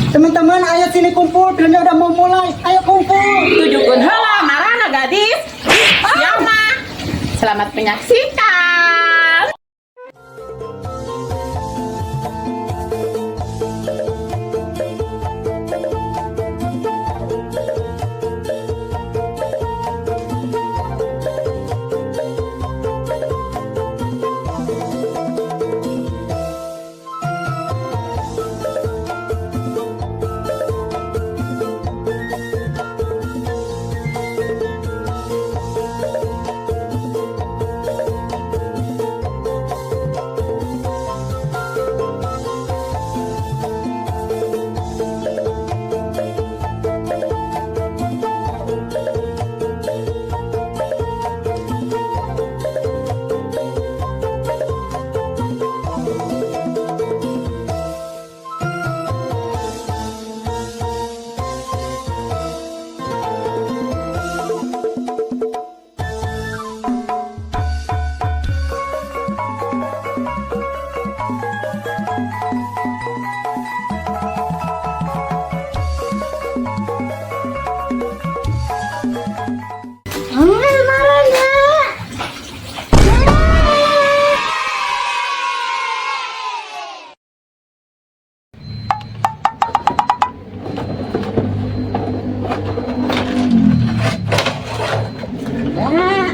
Teman-teman, ayo sini kumpul, filmnya udah mau mulai. Ayo kumpul. Tujukeun heula marana gadis. Siap mah. Selamat menyaksikan. Marana.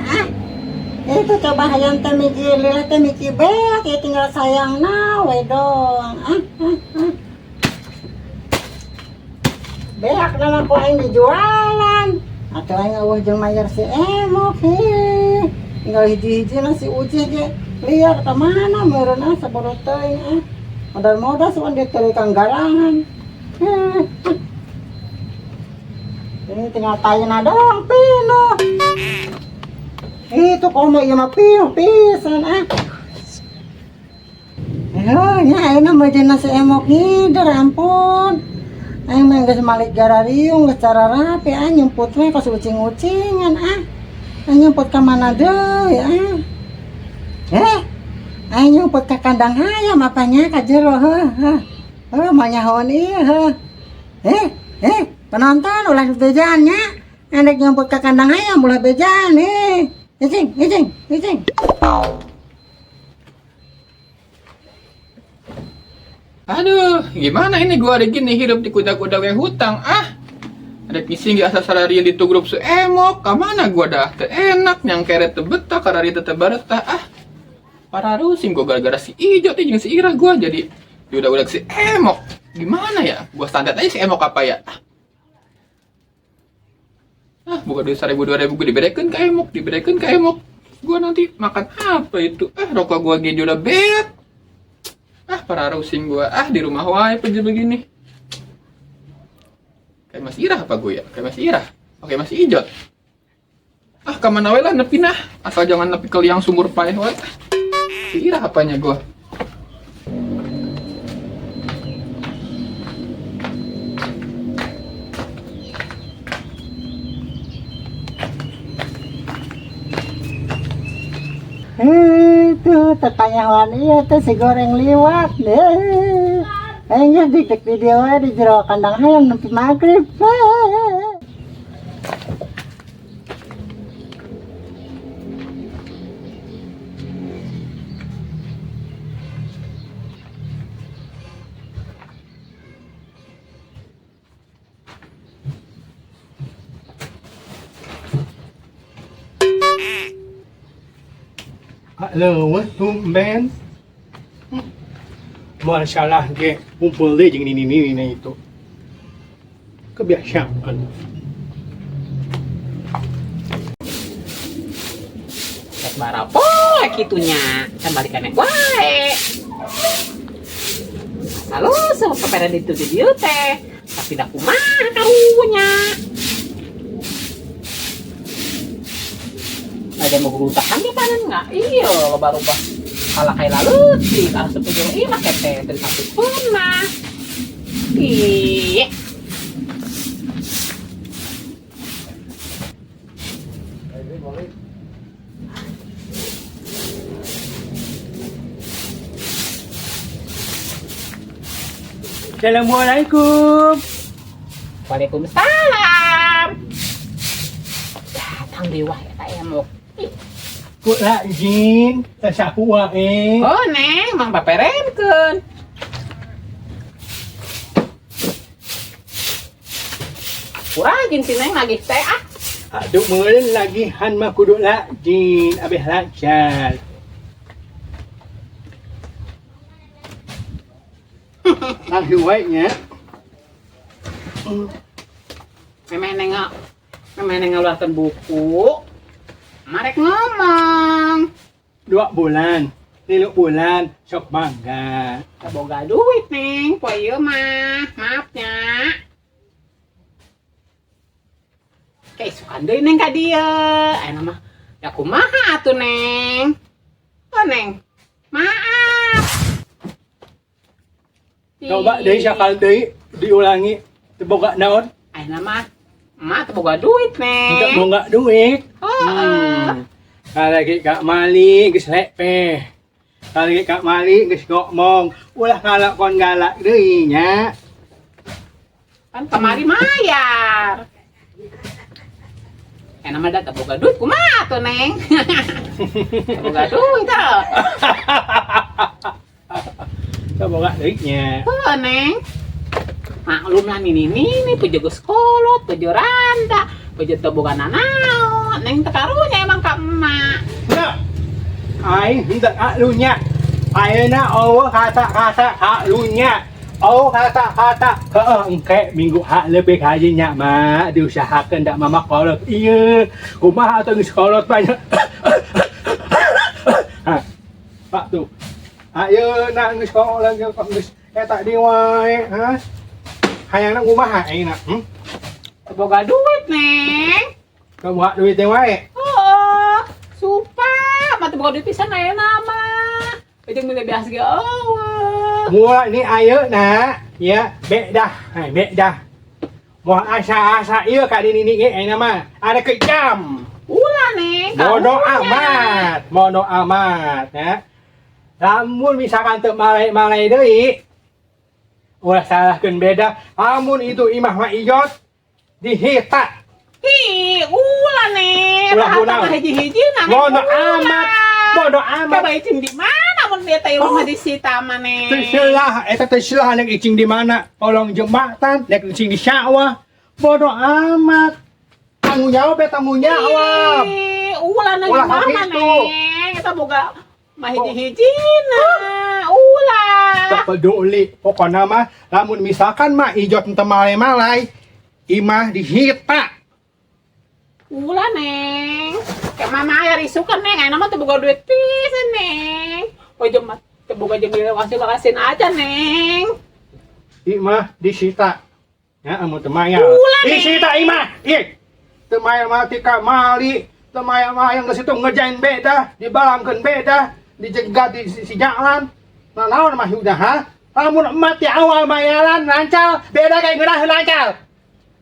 Ah, itu coba hayam teh miji lila teh miji beak ya tinggal sayang na we dong. Ah, ah, ah. Beak nama ku aing dijualan. Atau aing eueuh jeung mayar si Emok heh. Tinggal hiji-hiji na si Uci ge liar ka mana meureun ah sabodo teuing ah. Modal-modal suan dia teh kang garangan. Heh. Ini tinggal tayana doang pino. Itu komo ieu mah pino pisan ah. Heuh nya ayeuna mah jeung si Emok ngider ampun. Aing mah geus malik garariung geus cara rapi ah nyumput we kos ucing-ucingan ah. Aing nyumput ka mana deui ah. Eh, aing nyumput ka kandang hayam apanya ka jero heuh heuh. Heuh moal nyahoan ieu heuh. Eh, eh, penonton ulah bejaan nya. Endek nyumput ka kandang hayam ulah bejaan eh. Icing, icing, icing. Aduh, gimana ini gua hari gini hidup di kuda-kuda yang hutang ah. Ada pising di asal salarian di tu grup su emok, kamana gua dah teu enak nyang keret teu betah karari teu baretah ah. Parah rusing gua gara-gara si Ijo teh jeung si Ira gua jadi diudak-udak si emok. Gimana ya? Gua standar aja si emok apa ya? Ah. Ah, buka duit 1000 2000 gua diberekeun ka emok, diberekeun ka emok. Gua nanti makan apa itu? Ah, rokok gua ge udah beak. Ah, para rusing gua. Ah, di rumah wae aja begini. Kayak Mas Irah apa gue ya? Kayak Mas Irah. Oke, Mas Ijot. Ah, kemana wae lah nepi nah. Asal jangan nepi ke liang sumur paeh wae. Si Irah apanya gua? Itu tetanyawan iya tuh si goreng liwat deh. Aing geus diktek video we di jero kandang hayam nepi magrib. Leuweuh tumben. Moal salah ge kumpul deui jeung nini-nini itu. Kebiasaan. Rek barapoe kitunya, can balikan wae. Lalu semua pepeda ditu di dieu teh, tapi da kumaha karunya. Ada mau berutahan di panen nggak? Iya, loba rubah. Kalau kayak laleutik, asup ke jero imah teh teu satu pernah. Ih. Assalamualaikum. Waalaikumsalam. Datang dewa eta emok. Ih, Ku rajin, sasapu wae. oh neng, mang paperenkeun. Kurangin si neng nagih teh ah. Aduh, meureun lagihan mah kudu rajin, abeh lancar. Lagi wae nya. Memeh neng ngaluarkeun buku. Marek ngomong. 2 bulan, 3 bulan, sok bangga. Teu boga duit neng, poe ieu mah. Maafnya. Kayak isukan deui neng ka dieu. Ayeuna mah ya kumaha atuh neng? Oh neng, maaf. Coba deui sakali deui diulangi. Teu boga naon? Ayeuna mah emak teu boga duit neng. Teu boga duit. Heeh. Lagi Kak Mali geus lepe. Lagi Kak Mali geus ngomong, ulah ngalakon galak deui nya. Kan kamari mayar. Enak mah da teu boga duit kumaha tuh neng? Teu boga duit tah. Teu boga duitnya. Heuh neng. Maklum lah nini nini puja geus kolot, puja randa, puja teu boga nanaon. Neng teu karunya emang ka emak. Nah, aing henteu karunya. Ayeuna euweuh kata-kata karunya. Oh kata-kata heeh engke minggu hak lebih haji nya mah diusahakeun dak mama kolot. Ieu kumaha atuh geus kolot banyak. Ha, Pak tuh. Ayeuna geus kolot geus eta di wae, ha? Hayangna kumaha ayeuna? Hmm? Teu boga duit neng. Kamu duit teh wae. Heeh. Sumpah, mah teu boga duit pisan ayeuna mah. Ujung milih biasa ge euweuh. Mulai ni ayeuna ya bedah, hai bedah. Moal asa-asa ieu ka di nini ge ayeuna mah. Ada kejam. Ulah neng, Bodoh karunya. amat, bodoh amat ya. Lamun misalkan teu malai-malai deui, ulah salahkeun beda. Lamun itu imah mah ijot dihita. Hi, ulah neng. Ulah, ulah. Mah hiji-hiji na neng. Bodoh Ulah. amat, bodoh amat. Coba icing di mana mun dia teh rumah disita mah neng. Terserah, eta terserah nek icing di mana. Kolong jembatan, nek icing di sawah. Bodoh amat. Tanggung jawab ya, tanggung jawab. Ih, ulah nang Ulah gimana gitu. neng. Eta boga mah hiji-hijina. Ulah. Tak peduli, pokoknya mah lamun misalkan mah ijot ente malai-malai, imah dihita. Ulah neng. Kayak mama aya risukan neng. Ayeuna mah teu boga duit pisan neng. Oh mah teu boga jeung lokasi-lokasin aja neng. Imah disita. Ya, amun teu mayar. Ulah, Neng. Disita imah. Ih. Teu mayar mah tika mali, teu mayar mah yang ke situ ngejain beda, dibalangkeun beda, dijegat di sisi jalan. Nah, naon mah udah ha? Lamun emak di awal bayaran lancar, beda kayak ngeunah lancar.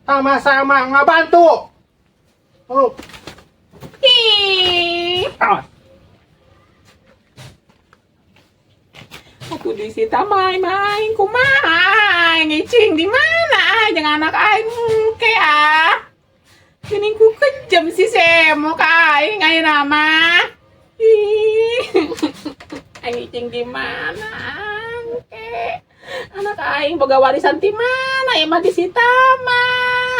Sama-sama ngabantu. Oh, Ih. ah. Aku disita main-main kumaha ngicing di mana ah jangan anak aing ke ah. Gini ku kejam si Semo ka aing ayeuna mah. Ih. Aing ngicing di mana angke. Anak aing boga warisan ti mana ya mah disita mah.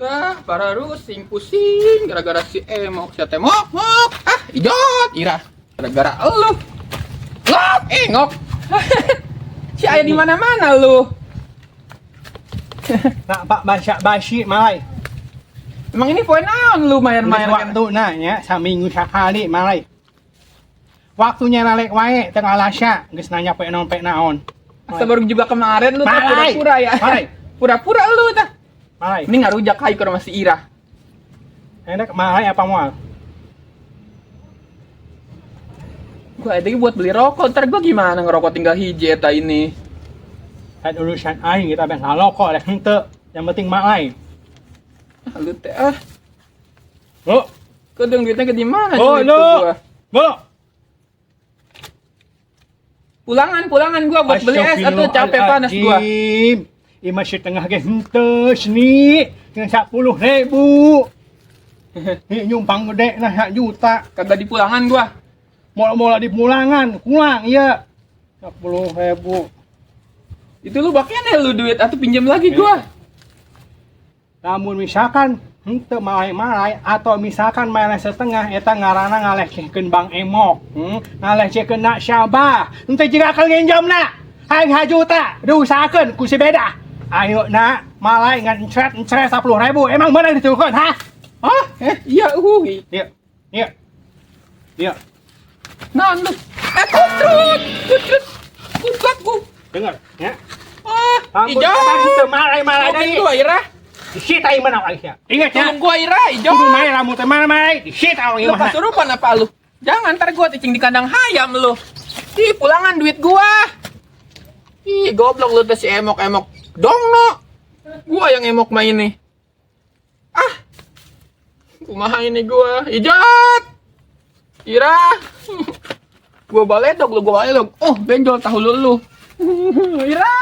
Ah, para rusing pusing gara-gara si Emok si Temok mok. Ah, ijot, Ira. Gara-gara elu. Lok, engok. Si aya di mana-mana lu. Nak pak basa basi malai. Emang ini poin naon lu main-main Waktu nanya saminggu sekali malai. Waktunya lalek wae tengah alasya geus nanya poe naon poe naon. Asa baru juga kemarin lu tah Malai. pura-pura ya. Malai. Pura-pura lu tah. Malai. Ini ngarujak kai ke rumah si Ira. Enak malai apa moal? Gua ada buat beli rokok, ntar gua gimana ngerokok tinggal hiji eta ini. Kan urusan aing kita ben ngalokok rek henteu. Yang penting malai. Ah, lu teh ah. Oh, Kedeung duitnya ke di mana oh, duit lu. gua? Bo. Pulangan, pulangan gua buat beli es atau capek panas gua. Ima setengah ge henteu seni, dengan 10.000. Ini nyumpang gede nah 1 juta. Kagak di pulangan gua. Mola-mola di pulangan, kurang iya. 10.000. Itu lu baknya lu duit atau pinjam lagi gua. Namun misalkan henteu malai-malai atau misalkan malai setengah eta ngaranna ngalecehkeun Bang Emok, ngalecehkeun Nak Syabah. Henteu jiga akal nginjamna. Aing hajuta diusahakeun ku si beda. Ayo nak, malai ngan encret-encret 10.000. Emang bener ditukeun, ha? Hah? Eh, iya, Iya. Iya. Iya. Nah, lu. Eh, kutrut, kutrut. Kutrut, ku. Dengar, ya. Ah, Ampun, ijo. teu malai-malai Tolong deui. gua, Ira. Disita ieu mana aing. Ingat ya. Tolong gua, Ira, ijo. Kudu main lamun teu malai-malai, disita urang Lu ieu mah. kasurupan apa lu? Jangan ntar gua cicing di kandang hayam lu. Ih, pulangan duit gua. Ih, goblok lu tuh si emok-emok. Dong no. Gua yang emok main nih. Ah. Kumaha ini gua? Ijat. Ira. Gua baledog lu, gua baledog. Oh, benjol tahu lu lu. Ira.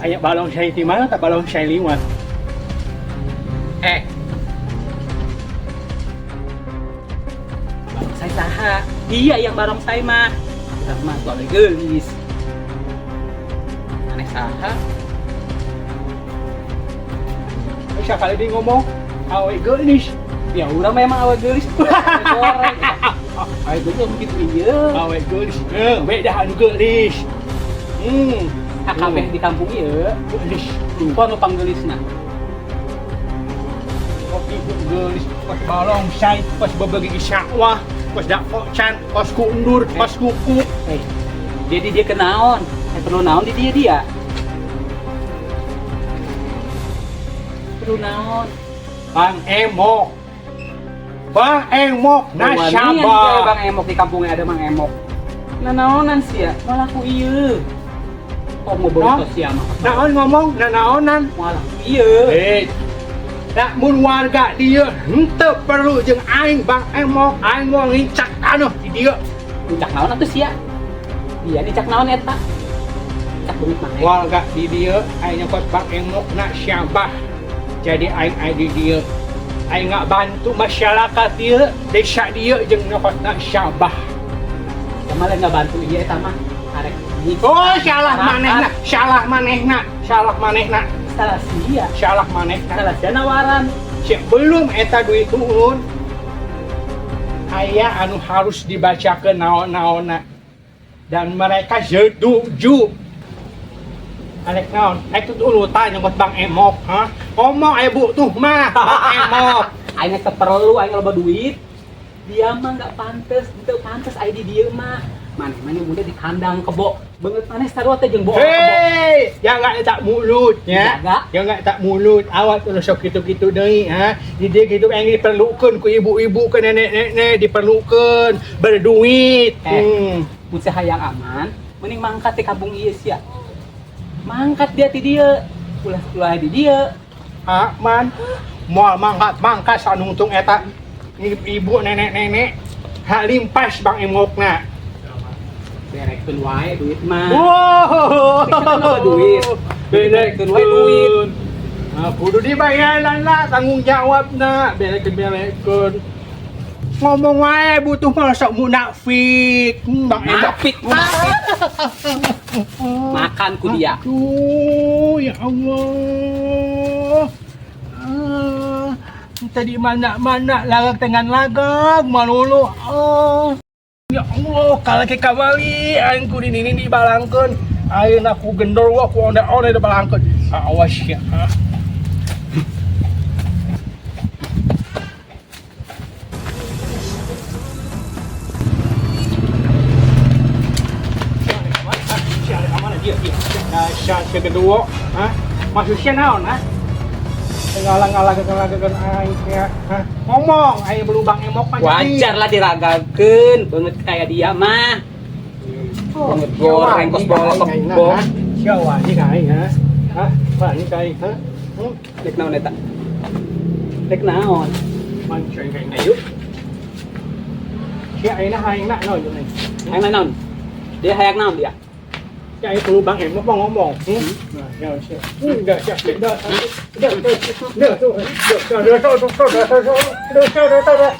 Aya balong saya di mana tak balong saya liwat. Eh. Barongsai saha? Dia yang barongsai mah. Kita mah tuh awe geulis. Aneh saha? Bisa kali dia ngomong awe geulis. Ya urang memang awe geulis. Goreng. Awe geulis begitu ieu. Awe geulis. Eh, beda anu geulis. Kabeh di kampung ieu Geulis. Lupa nu panggeulisna. Kopi geulis, kos balong sai, kos bebegi sawah, kos dakocan, kos kundur, kos kuku. Eh, jadi dia kenaon? Eh, perlu naon di dia dia? Perlu naon? Bang Emok. Bang Emok Nasabah. nasabah. Bang Emok di kampungnya ada Bang Emok. Nah naonan sih ya, malah ku ieu. Oh mau bawa sia mah. Naon ngomong, nah naonan. Malah ku ieu. Eh, tak mun warga dia henteu perlu jeung aing Bang Emok, aing mau ngincak taneuh di dieu. Nincak naon atuh sia? Dia nincak naon eta? Cak beungeut maneh. Warga di dieu aing nyokot Bang Emok nak syabah. Jadi aing aing di dieu. Aing nggak bantu masyarakat dieu, desa dieu jeung nyokot nak syabah. Ya malah nggak bantu ieu eta mah. Arek nyiksa. Oh, salah manehna, salah manehna, salah manehna, Salah sia. salah manehna. Salah sia nawaran. Sebelum eta duit turun, aya anu harus dibacakeun naon-naonna. Dan mereka setuju. Arek naon? Arek tutulutan nyokot Bang Emok, ha? Ngomong aya butuh mah, Bang Emok. Aing teu perlu aing loba duit. Dia mah nggak pantes, teu pantes aing di dieu mah. Maneh maneh muda di kandang kebo. Beungeut maneh sarua teh jeung bohong kebo. Hei, ya nggak tak mulut ya. Jaga. Ya nggak tak mulut. Awak tuh sok gitu-gitu deui, ha. Di dia gitu yang diperlukeun ku ibu-ibu ke nenek-nenek diperlukeun berduit. Eh. Mun hayang aman, mending mangkat di kampung ieu sia. Mangkat dia ti dieu. Ulah-ulah di dieu. Aman. Moal mangkat mangkat sanungtung eta ibu nenek-nenek hak limpas Bang Emokna. Berekeun wae duit mah. Wow. Kan loba duit. Berekeun wae duit. Nah, kudu dibayaran lah tanggung jawabna berekeun berekeun. Ngomong wae butuh mah sok munafik. Bang Emok. Munafik, munafik. Makan ku dia. Aduh, ya Allah. Ah, tadi mana-mana lagak dengan lagak malulu. Oh. Ya Allah, kalau ke kamali aing ku ini dibalangkeun. Aing aku gendor wa ku onde-onde dibalangkeun. Awas ya. Ah. Dia, dia. Dahsyat si kedua. Ha? Maksudnya naon, ha? Ngalah-ngalah aing ya. Hah? Ngomong aing belubang emok mah jadi. Wajar lah diragakeun beungeut kayak dia mah. Oh, Beungeut goreng kos bola kebo. Sia wani ka aing ha? Hah? Wani ka aing ha? Hmm? Dek naon eta? Dek naon? Mancing ka aing yuk. Sia aing aing na naon yuk. Hayang naon? Dia hayang naon dia? Sia aing belubang emok mah ngomong. Hmm? Nah, ya sia. Dah sia dah dah dah dah dah dah dah dah dah dah dah dah.